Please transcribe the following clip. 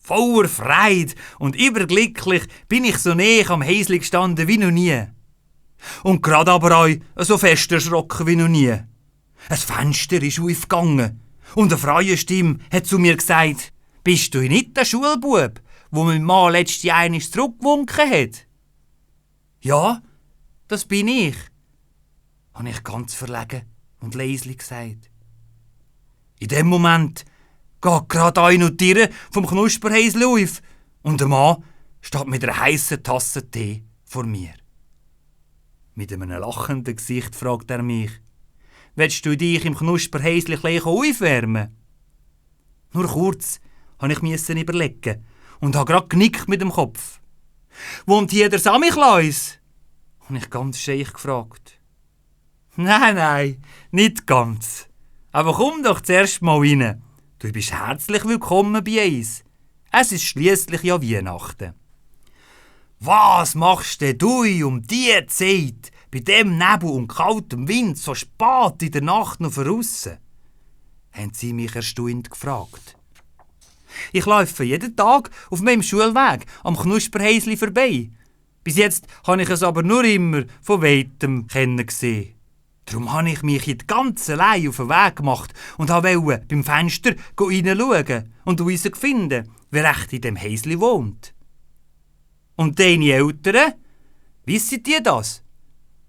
Voller Freude und überglücklich bin ich so näher am Häsli gestanden wie noch nie. Und gerade aber auch so fest erschrocken wie noch nie. Ein Fenster ist aufgegangen und eine Frauenstimme hat zu mir gesagt: «Bist du nicht der Schulbub, wo mein Mann letztes Jahr einmal zurückgewunken hat?» «Ja, das bin ich», habe ich ganz verlegen und leise gesagt. In dem Moment geht gerade eine und die Tür vom Knusperhäsli auf und der Mann steht mit einer heissen Tasse Tee vor mir. Mit einem lachenden Gesicht fragt er mich: «Willst du dich im Knusperhäsli aufwärmen?» Nur kurz musste ich überlegen und habe gerade genickt mit dem Kopf. «Wohnt hier der Samichlaus?» habe ich ganz scheich gefragt. «Nein, nicht ganz. Aber komm doch zuerst mal rein. Du bist herzlich willkommen bei uns. Es ist schliesslich ja Weihnachten.» «Was machst denn du um diese Zeit, bei dem Nebel und kaltem Wind, so spät in der Nacht noch draussen?» haben sie mich erstaunt gefragt. «Ich laufe jeden Tag auf meinem Schulweg am Knusperhäsli vorbei. Bis jetzt habe ich es aber nur immer von Weitem gesehen. Darum habe ich mich in ganz allein auf den Weg gemacht und wollte beim Fenster hineinschauen und herausfinden, wer recht in dem Häsli wohnt.» «Und deine Eltern? Wissen die das?»